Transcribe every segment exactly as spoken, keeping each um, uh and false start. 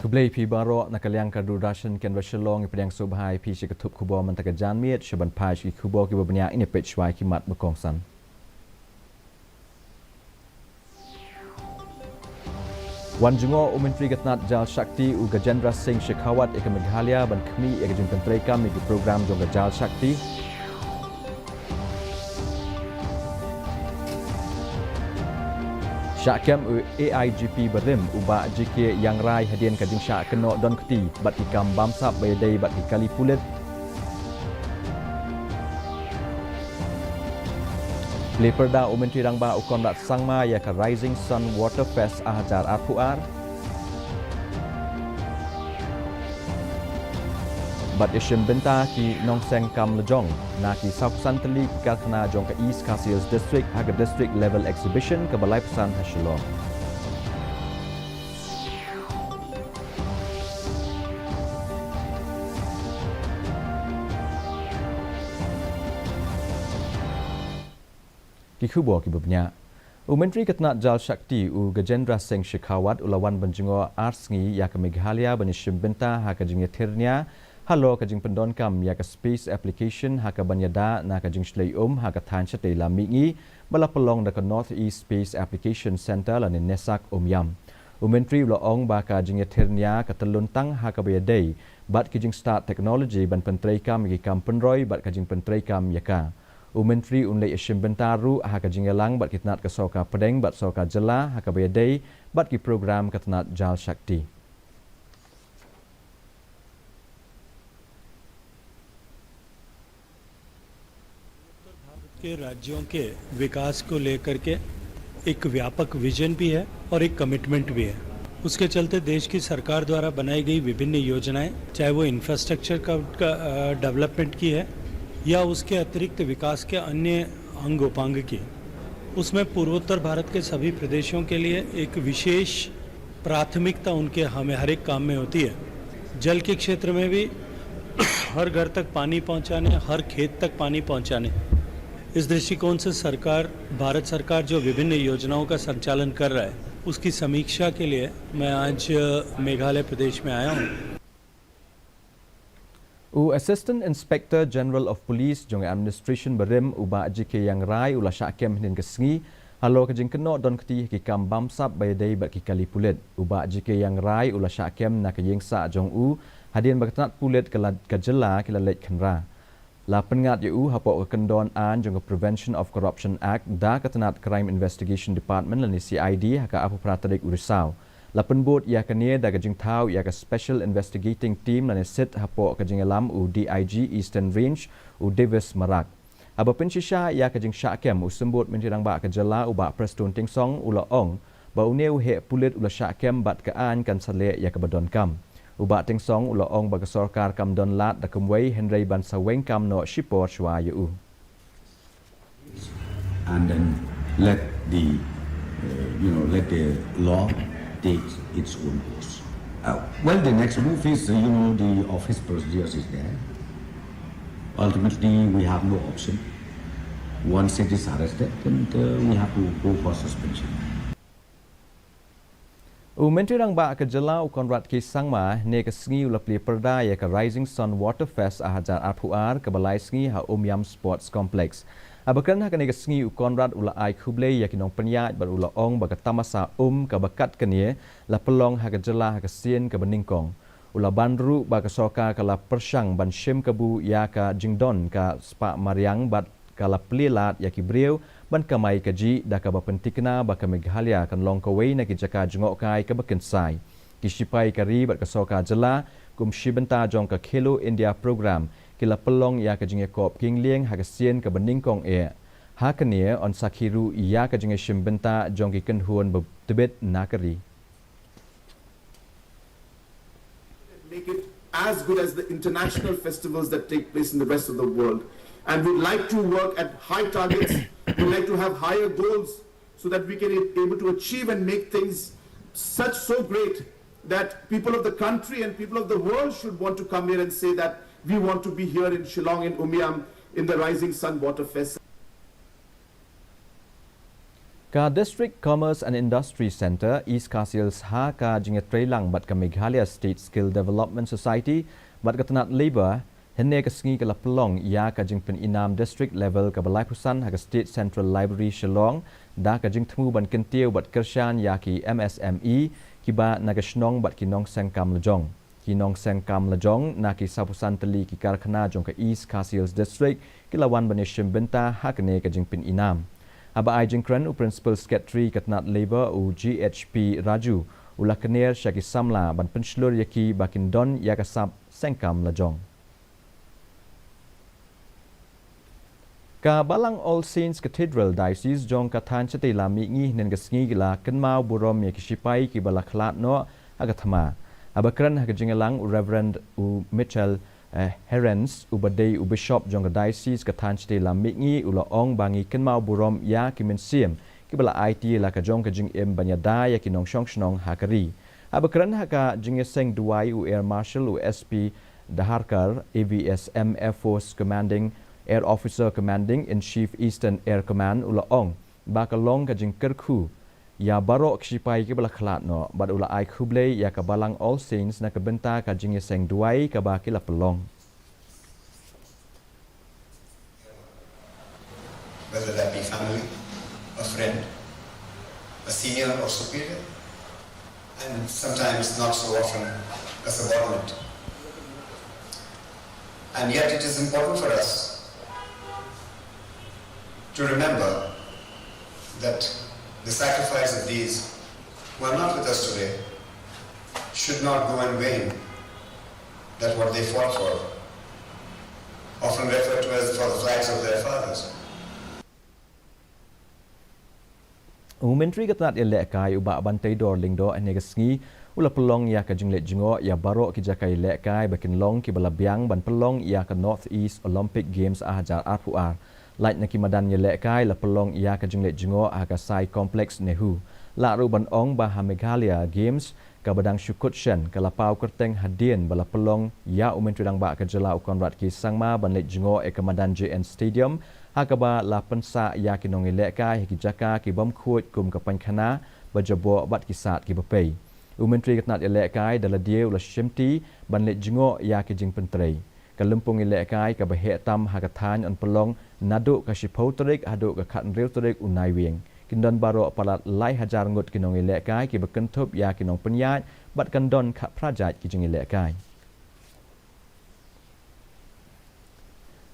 Khublei phi baroh, na ka liang ka Doordarshan Kendra Shillong, ngi pdiang sngewbha ïa phi sha ka thup khubor mynta ka janmiet. Sha ban phai sha ki khubor kiba bniah, ngin ïa peit shuwa ki mat ba kongsan. Wan jngoh u Myntri ka tnat Jal Shakti u Gajendra Singh Shekhawat ïa ka Meghalaya ban khmih ïa ka jingpyntreikam ïa ki program jong ka Jal Shakti. Shah kem u A I G P barim u Bah G K Iangrai hadien ka jingshah kynnoh don kti bad ki kam bamsap ba ïadei bad ki kali pulit. Plie pyrda u Myntri Rangbah u Conrad Sangma ïa ka Rising Sun Water Fest ar hajar arphew ar. Bad ïashim bynta ki nongseng kam lajong na ki sawphew san tylli ki karkhana jong ka East Khasi Hills District ha ka District Level Exhibition kaba laiphew san ha Shillong. Ki khubor kiba bniah. U Myntri ka tnat Jal Shakti u Gajendra Singh Shekhawat u la wan ban jngoh ar sngi ïa ka Meghalaya ban ïashim bynta ha ka jingïathir nia halor ka jingpyndonkam ïa ka space application ha kaban ïada na ka jingshlei um ha ka thaiñ shatei lam mihngi ba la pynlong da ka North East Space Application Centre lane NESAC Umiam. U Myntri u la ong ba ka jingïathir nia ka tyllun tang ha kaba ïadei bad ki jingstad technology ban pyntreikam ïa ki kam pynroi bad ka jingpyntreikam ïa ka. U Myntri un leit ïashim bynta ruh ha ka jingïalang bad ki tnat ka sorkar pdeng bad sorkar jylla ha kaba ïadei bad ki program ka tnat Jal Shakti. उत्तर भारत के राज्यों के विकास को लेकर के एक व्यापक विजन भी है और एक कमिटमेंट भी है। उसके चलते देश की सरकार द्वारा बनाई गई विभिन्न योजनाएं, चाहे वो इंफ्रास्ट्रक्चर का, का डेवलपमेंट की है या उसके अतिरिक्त विकास के अन्य अंग उपांग की, उसमें पूर्वोत्तर भारत के सभी प्रदेशों के लिए एक विशेष प्राथमिकता उनके हमें हर एक काम में होती है। जल के क्षेत्र में भी हर घर तक पानी पहुंचाने, हर खेत तक पानी पहुंचाने, इस दृष्टिकोण से सरकार, भारत सरकार जो विभिन्न योजनाओं का संचालन कर रहा है, उसकी समीक्षा के लिए मैं आज मेघालय प्रदेश में आया हूँ। U Assistant Inspector General of Police jong ka Administration barim u Bah G K Iangrai u la shah kem hynnin ka sngi halor ka jingkynnoh don kti ha ki kam bamsap ba ïadei bad ki kali pulit. U Bah G K Iangrai u la shah kem na ka ïingsah jong u hadien ba ka tnat pulit ka jylla ki la leit khynra. La pynngat ïa u hapoh ka kyndon aiñ jong ka Prevention of Corruption Act da ka tnat Crime Investigation Department lane C I D ha ka arphew phra tarik u Risaw. La pynbud ïa kane da ka jingthaw ïa ka Special Investigating Team lane SIT hapoh ka jingïalam u D I G Eastern Range u Davis Marak. Haba pynshisha ïa ka jingshah kem, u Symbud Myntri Rangbah ka jylla u Bah Prestone Tynsong u la ong ba une u heh pulit u la shah kem bad ka aiñ kan sa leh ïa kaba donkam. U Bah Tynsong u la ong ba ka sorkar kam don lad da kumwei hynrei ban sa weng kam noh shipor shuwa ïa u. And then let the, uh, you know, let the law take its own course. Uh, well, the next move is, uh, you know, the office procedures is there. Ultimately, we have no option. Once it is arrested, and uh, we have to go for suspension. U Myntri Rangbah ka jylla u Conrad K Sangma hynne ka sngi u la plie pyrda ïa ka Rising Sun Water Fest ar hajar arphew ar kaba lai sngi ha Umiam Sports Complex. Haba kren ha kane ka sngi u Conrad u la ai khublei ïa ki nongpynïaid bad u la ong ba ka tamasa um kaba kat kane la pynlong ha ka jylla ha ka sien kaba nyngkong. U la ban ruh ba ka sorkar ka la pyrshang ban shim kabu ïa ka jingdon ka spah mariang bad ka la plie lad ïa ki briew ban kamai kajih da kaba pynthikna ba ka Meghalaya kan long kawei na ki jaka jngohkai kaba kynsai. Ki shipai ka ri bad ka sorkar jylla kum shi bynta jong ka Khelo India Programme ki la pynlong ïa ka jingïakop kynglieng ha ka sien kaba nyngkong eh. Ha kane yn sakhi ruh ïa ka jingïashim bynta jong ki kynhun ba tbit na ka ri. Make it as good as the international festivals that take place in the rest of the world. And we'd like to work at high targets. We'd like to have higher goals so that we can be able to achieve and make things such so great that people of the country and people of the world should want to come here and say that we want to be here in Shillong, in Umiam, in the Rising Sun Water Fest. Ka District Commerce and Industry Centre, East Khasi Hills, ha ka jingïatreilang bad ka Meghalaya State Skill Development Society bad ka tnat Labour, hynne ka sngi ka la pynlong ïa ka jingpyninam district level kaba laiphew san ha ka State Central Library Shillong, da ka jingthmu ban kyntiew bad kyrshan ïa ki M S M E kiba na ka shnong bad ki nongseng kam lajong. Ki nongseng kam lajong na ki sawphew san tylli ki karkhana jong ka East Khasi Hills District ki la wan ban ïashim bynta ha kane ka jingpyninam. Haba ai jingkren, u Principal Secretary ka tnat Labour, u G H P Raju, u la kyner sha ki samla ban pynshlur ïa ki ba kin don ïa ka sap seng kam lajong. Ka Balang All Saints Cathedral Diocese jong ka thaiñ shatei lam mihngi hynnin ka sngi ki la kynmaw burom ïa ki shipai kiba la khlad noh ha ka thma. Haba kren ha ka jingïalang, u Reverend u Mitchell, eh, Herens, uba dei u Bishop jong ka Diocese ka thaiñ shatei lam mihngi, u la ong ba ngi kynmaw burom ïa ki mynsiem kiba la aiti la ka jong ka jingim ban ïada ïa ki nongshong shnong ha ka ri. Haba kren ha ka jingïaseng duwai, u Air Marshal, u S P Dharakar, A V S M Air Force Commanding, Air Officer Commanding in Chief Eastern Air Command, u la ong ba ka long ka jingkyrkhu ïa baroh ki shipai kiba la khlad noh, bad u la ai khublei ïa ka Balang All Saints na ka bynta ka jingïaseng duwai kaba ki la pynlong. Whether that be family, a friend, a senior or superior, and sometimes not so often a subordinate. And yet it is important for us to remember that the sacrifice of these who are not with us today should not go in vain, that what they fought for, often referred to as for the flags of their fathers. U Myntri ka tnat ïalehkai u Bah Banteidor Lyngdoh hynne ka sngi u la pynlong ïa ka jingleit jngoh ïa baroh ki jaka ïalehkai ba kin long kiba la biang ban pynlong ïa ka North East Olympic Games ar hajar arphew ar. Lait na ki madan ïalehkai la pynlong ïa ka jingleit jngoh ha ka Sai Complex NEHU. Lah ruh ban ong ba ha Meghalaya Games kaba dang shu kut shen ka la paw kyrteng hadien ba la pynlong ïa u Myntri Rangbah ka jylla u Conrad K Sangma ban leit jngoh ïa ka madan J N Stadium, ha kaba la pynsah ïa ki nongïalehkai ha ki jaka ki bym khuid kum ka painkhana, ba jaboh bad ki sad kiba pei. U Myntri ka tnat ïalehkai da lade u la shimti ban leit jngoh ïa ki jingpyntrei. Ka lympung ïalehkai kaba heh tam ha ka thaiñ yn pynlong naduh ka shiphew tarik haduh ka khathynriew tarik u Naiwieng. Kin don baroh palat lai hajar ngut ki nongïalehkai kiba kynthup ïa ki nongpynïaid bad kan don khatphra jait ki jingïalehkai.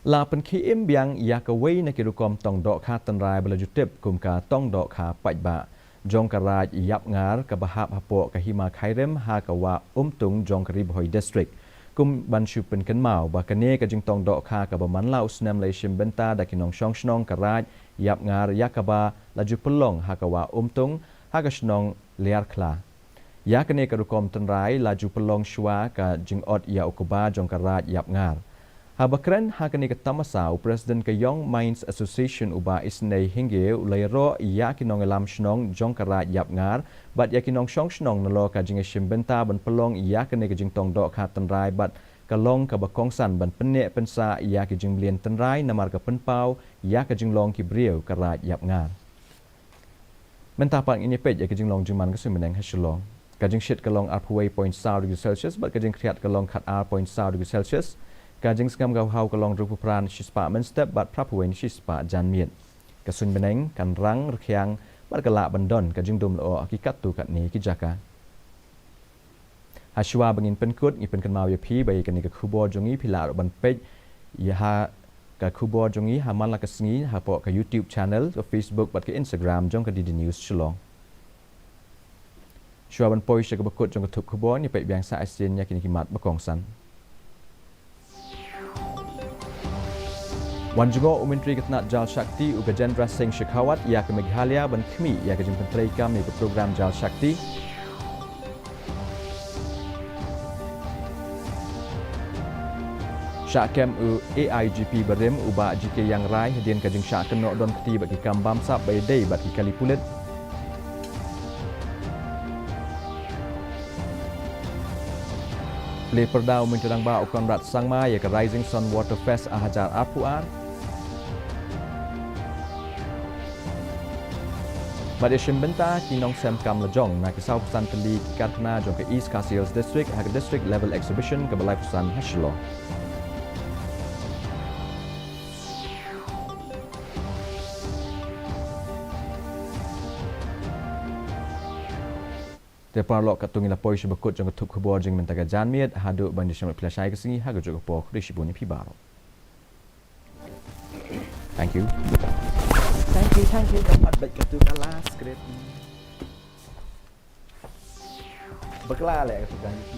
La pynkhie im biang ïa kawei na ki rukom tong dohkha tynrai ba la ju tip kum ka tong dohkha paidbah jong ka Raid Ïapngar kaba hap hapoh ka Hima Khyrim ha ka Wah Umtung jong ka Ri Bhoi District. Kum ban shu pynkynmaw ba kane ka jingtong dohkha kaba man la u snem la ïashim bynta da ki nongshong shnong ka Raid Ïapngar ïa kaba la ju pynlong ha ka Wah Umtung ha ka shnong Liarkhla. Ïa kane ka rukom tynrai la ju pynlong shuwa ka jingot ïa u kba jong ka Raid Ïapngar. Haba kren ha kane ka tamasa, u President ka Young Minds Association u Bah Isynei Hynge u la ïaroh ïa ki nongïalam shnong jong ka Raid Ïapngar bad ïa ki nongshong shnong nalor ka jingïashim bynta ban pynlong ïa kane ka jingtong dohkha tynrai bad ka long kaba kongsan ban pynneh pynsah ïa ki jingmlien tynrai namar ka pynpaw ïa ka jinglong ki briew ka Raid Ïapngar. Mynta pat ngin ïa peit ïa ka jinglong jingman ka suiñ bneng ha Shillong. Ka jingshit ka long arphew wei point saw degree Celsius bad ka jingkhriat ka long khat ar point saw degree Celsius. Ka jingsngam ka bhaw ka long hynriewphew phra na shispah mynstep bad phraphew wei na shispah janmiet. Ka suiñ bneng kan rang rkhiang bad ka lah ban don ka jingdum lyoh ha ki katto katne ki jaka. Ha shuwa ba ngin pynkut, ngi pynkynmaw ïa phi ba ïa kane ka khubor jong ngi phi lah ruh ban peit ïa ha ka khubor jong ngi ha man la ka sngi hapoh ka YouTube channel, ka Facebook bad ka Instagram jong ka D D News Shillong. Shuwa ban poi sha kaba kut jong ka thup khubor, ngi peit biang sa shisien ïa kine ki mat ba kongsan. Wan jngoh u Myntri ka tnat Jal Shakti u Gajendra Singh Shekhawat ïa ka Meghalaya ban khmih ïa ka jingpyntreikam ïa ka program Jal Shakti. Shah kem u A I G P barim u Bah G K Iangrai hadien ka jingshah kynnoh don kti bad ki kam bamsap ba ïadei bad ki kali pulit. Plie pyrda u Myntri Rangbah u Conrad Sangma ïa ka Rising Sun Water Fest ar hajar arphew ar. Bad ïashim bynta ki nongsem kam lajong na ki sawphew san tylli ki karkhana jong ka East Khasi Hills District ha ka District Level Exhibition kaba laiphew san ha Shillong. Te paralok, katto ngi la poi sha ba kut jong ka thup khubor jong mynta ka janmiet, haduh ban ïashem bad phi lashai ka sngi, ha kajuh ka por khublei shibun ïa phi baroh. Thank you. Thank you, thank you. Ka mat bad katu ka last script. Bakla leh katu ka.